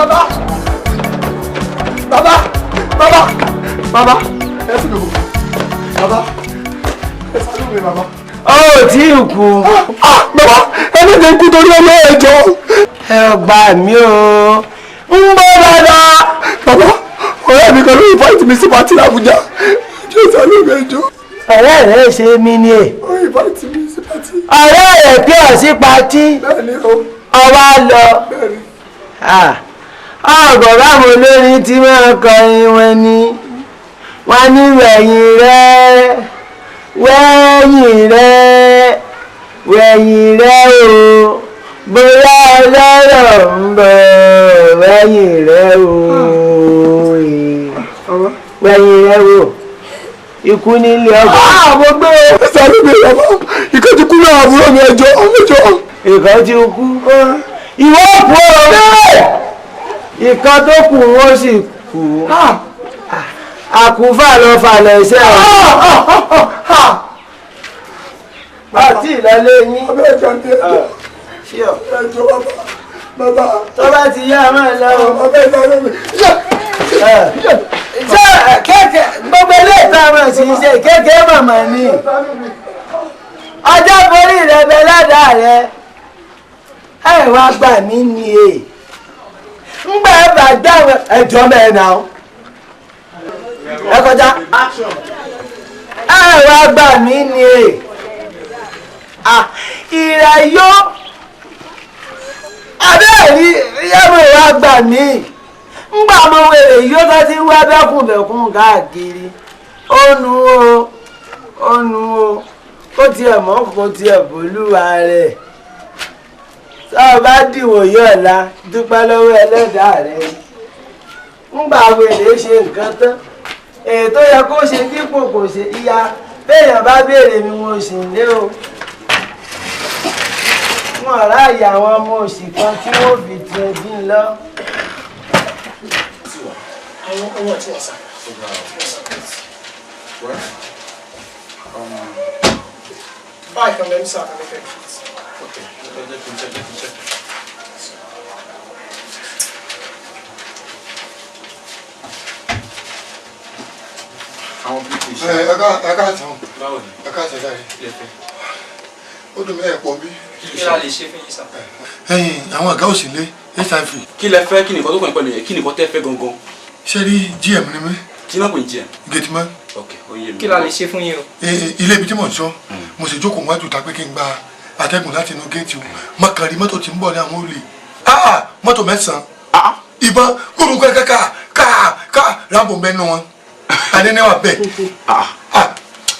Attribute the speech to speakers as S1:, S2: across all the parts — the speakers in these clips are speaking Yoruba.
S1: Bàbá bàbá bàbá bàbá ẹ fún mi kò bàbá ẹ sáré mi bàbá.
S2: Ó tí ì kú.
S1: Bàbá ẹ ní kí n kú torí ọmọ ẹ jọ.
S2: Ẹ gbà mí o ń bọ́ bàbá.
S1: Bàbá ọ̀rẹ́ mi kan ló invite mi sí party l'Abuja jẹ́ sáré mi ẹ jọ.
S2: Ọ̀rẹ́ rẹ̀ ṣe mí ni è.
S1: Ó invite mi sí party.
S2: Ọ̀rẹ́ rẹ̀ pé ọ̀ sí party.
S1: Bẹ́ẹ̀ni o.
S2: Ọba lọ.
S1: Bẹ́ẹ̀ni.
S2: Ọ̀gọ̀ báwo olórin tí wọ́n kọrin wọn ni wọ́n ní wẹ̀yìn rẹ̀ wẹ̀yìn rẹ̀ wẹ̀yìn rẹ̀ o bóyá ọlọ́rọ̀ ń bọ̀ wẹ̀yìn rẹ̀ o wẹ̀yìn rẹ̀ o ikú nílé ọgbà.
S1: Mo gbé o sáré mi bàbá ìkan ti kú náà àbúrò mi ẹjọ́ ẹjọ́.
S2: Ìkan ti kú ìwọ kú o ìkan tó kù wọ́n sì kú àkúfà lọ falẹ̀ iṣẹ́ ọ̀ àti ìlọlé yín. Tó bá ti yá máa lọ. Ṣé kẹ̀kẹ́ gbogbo ilé ìta máa sì ń ṣe kẹ̀kẹ́ màmá ni ọjọ́ borí rẹ bẹ ládàá rẹ ẹ wá gbà mí ni e ngbà bá dáwọn ẹjọ́ mẹ́rin náà ẹ kọjá ẹ wá gbà mí ni e ìrà yó abẹ́ẹ̀rí yẹ́mọ̀ wá gbà mí ngbà mo wèrè yó tó ti wá bẹ́kùnbẹ̀kùn káàkiri ó nu o ó nu o kó tiẹ̀ mọ́ kó tiẹ̀ bólúwa rẹ̀ tá o bá dìwò yọ̀ọ̀la dúpẹ́ lọ́wọ́ ẹlẹ́dàá rẹ̀ ńgbà wèrè ṣe nǹkan tán èyí tó yẹ kó ṣe dípò kò ṣe ìyá béèyàn bá béèrè mi wọn ò sì lé o wọn ráàyè àwọn ọmọ òsì kan tí wọn fi tiẹ̀ dín lọ.
S3: Àwọn owó tí wọ́n sá. Báyìí kan lẹ́nu sáà kan lẹ́fẹ̀ẹ́.
S4: Okay, let me check, let me check. Àwọn pípé ṣe.
S1: Ẹ ká sàn.
S4: Báwo ni?
S1: Ẹ ká sàn jáde.
S4: Ilé fẹ́.
S1: Ó dùn mí ẹ̀ pọ̀ bí.
S3: Kí la lè ṣe fún yín sá?
S1: Ẹ̀yin àwọn ọ̀gá òsì lé HIV.
S4: Kí lẹ fẹ́, kí nìkan tó kàn pẹ̀lú yẹn, kí nìkan tẹ́ fẹ́ gangan?
S1: Ṣé rí GM ni mí?
S4: Kí náà kò ní GM?
S1: Gate man.
S4: Ok, ó yé mi.
S3: Kí la lè ṣe fún yín o?
S1: Ilé ibi tí mò ń sọ, mo sì jókòó wájú ta pé kí n gba atẹ́gùn láti inú géètì o. Mo kàn rí mọ́tò tí ń bọ̀ ní àwọn olè. Mọ́tò 9. Ìbọn kúrú kẹ́kẹ́ ká ká ká Rambo mẹ́nu wọn. Adéníwà bẹ́ẹ̀.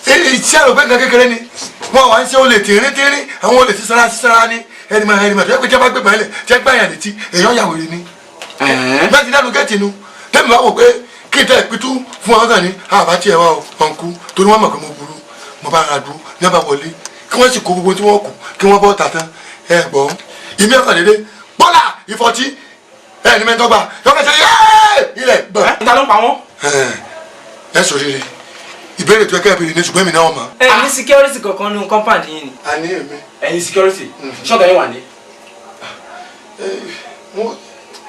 S1: Iṣẹ́ àròpé nǹkan kékeré ni wọ́n wá ń ṣe olè tínrín tínrín, àwọn olè sísanra sísanra ní ẹni máa ẹni máa tó yẹ pé tí a bá gbé bàálẹ̀ tí a gbá yàn létí èèyàn yà wèrè ni. Bẹ́ẹ̀ ti dánú géètì nu tẹ́mi bá wò pé kí n tẹ́ ìpìtú fún wọn kàn ní àbá tiẹ̀ wá o ọ̀nkú torí wọ́n mọ̀ pé mo burú mo bá ra dúró ní ọba wọlé kí wọ́n sì kó gbogbo tí wọ́n kù kí wọ́n bọ́ tàtàn ẹ gbọ́ ìmí ọkàn dédé bọ́là ìfọ̀tí ẹ ní mẹ́tọ́gbà yọkẹ́ sẹ́ yéé ilẹ̀ gbọ̀n.
S4: Ta ló ń pa wọ́n?
S1: Ẹ sọ rere ìbéèrè tó yẹ kẹ́ ẹ béèrè ní ṣùgbọ́n èmi náà mọ̀.
S3: Ẹ ní security kankan nínú compound yín ni.
S1: A ní èmi.
S4: Ẹ̀yin security, ṣọ́ọ̀gà yín wà ní.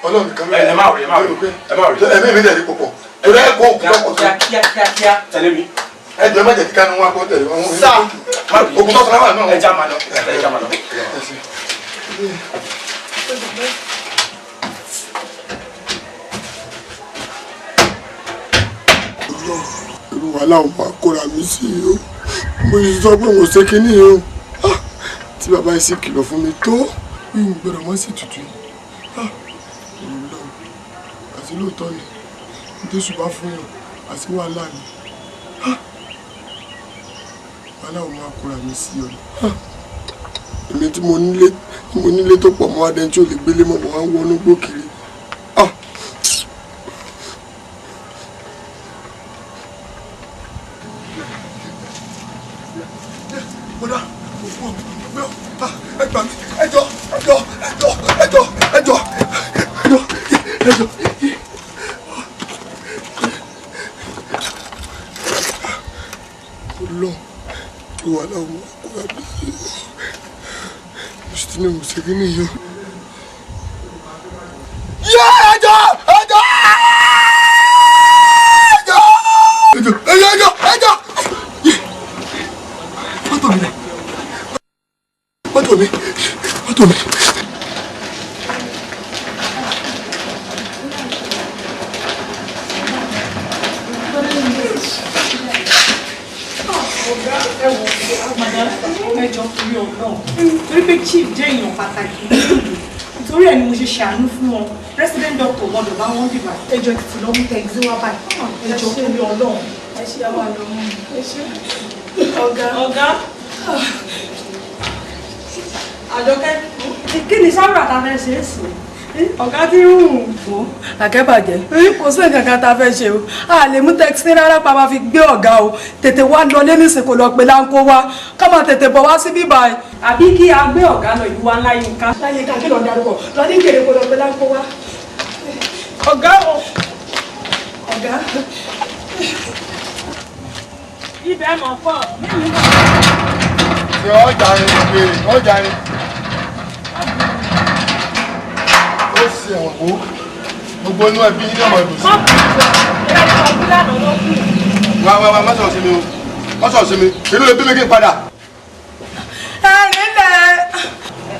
S1: Ọlọ́run kan.
S4: Ẹ má rí, ẹ má rí, ẹ má rí.
S1: Ẹ̀mí mi dẹ̀ ní pọ̀pọ̀ torí ẹ kó òkú lọ́pọ̀ tó.
S3: Kíá kíá kíá.
S4: Tẹ̀lé mi.
S1: Ẹ jọ ẹ má jẹ́ kí kánú wá kó tẹ̀lé wọn.
S3: Sá.
S1: Ògùn tó sọ̀rọ̀ wà náà.
S4: Ẹ já máa lọ, ẹ já máa lọ.
S1: Irú wàhálà ò máa kóra mi sí i o, mo sì sọ pé mo ṣe kínní o tí bàbá yìí sì kìlọ̀ fún mi tó yìí gbọ́dọ̀ mọ́ sí tutù yìí Ọlọ́run àti lóòótọ́ ni Jésù bá fún yàn àti wàhálà ni wàhálà ò máa kóra mi sí ọ èmi tí mo nílé tó pọ̀ mọ́ adé tí ò lè gbélé mọ́ mọ́ wá ń wọnú gbó kiri. Mọ́tò mi.
S5: Ọ̀gá, ẹ wò ó, ẹ jọ̀ọ́, torí Ọlọ́run, torí pé chief jẹ́ èèyàn pàtàkì, nítorí ẹ̀ ni mo ṣe ṣàánú fún wọn. Resident doctor gbọ́dọ̀ bá wọn dìbà. Ẹ jọ̀ọ́, tètè lọ mú taxi wá báyìí. Ẹ jọ̀ọ́, torí Ọlọ́run. Ẹ ṣe àwọn àlọ́ mú. Ẹ ṣe. Ọ̀gá, ọ̀gá. Àjọkẹ́, kí ni sábà ta fẹ́ ṣe é sí? Ọ̀gá tí ń hùn wò
S6: Àkẹ́bàjẹ́, kò sí nǹkan kan tá a fẹ́ ṣe o. A lè mú taxi rárá pa máa fi gbé ọ̀gá o. Tètè wá lọ lé nísìn, kò lọ pé láńkó wá, ká máa tètè bọ̀ wá síbí báyìí.
S5: Àbí kí a gbé ọ̀gá lọ ìlú wa ńlá yìí ká.
S6: Láyé ká kí lọ darúgbọ lọ ní kèrè, kò lọ pé láńkó wá. Ọ̀gá o, ọ̀gá.
S5: Ibẹ̀ mọ̀ pọ̀.
S1: Ṣé ọjà ni ìbéèrè ọjà ni ó ṣe ẹ̀wọ̀n kó gbogbo inú ẹbí ní ọmọ ìlú sí. Wá wá wá, má sọ̀rọ̀ sí mi o, má sọ̀rọ̀ sí mi. Inú lè bí mi kí n padà.
S6: Ẹ̀rín lẹ̀.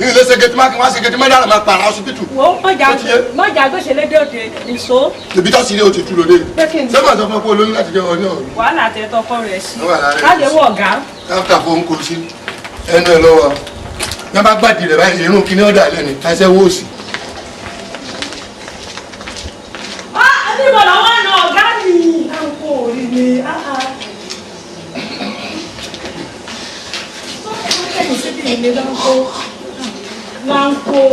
S1: Ní ilé ṣe gẹ̀tì máa kí wọ́n ṣe gẹ̀tì mẹ́ta máa pààrọ̀ ọsibítù.
S5: Wo mọ̀jà gbèsè lédè òde nìṣó.
S1: Ibi tó sì rí o ti tú lóde.
S5: Pé kí ni?
S1: Ṣé màá sọ fún ọ pé olóyún láti jẹ ọ ní ọ̀run?
S5: Wàhálà tẹ tọkọ rẹ̀ sí.
S1: Wàhálà rẹ̀.
S5: Káde wọ ọ̀gá.
S1: Káfíńtà fún kò sí ẹnu ẹ lọ́wọ́. Ní wọ́n bá gbàdí rẹ̀ báyìí, irun kíní ọ̀dà lẹ́ni, ẹsẹ̀ wò sí.
S5: Níbo làwọn àna ọ̀gá mi?
S6: Láńkó orí mi. Tó kẹ́yìn síbi ìlé láńkó.
S5: Láńkó.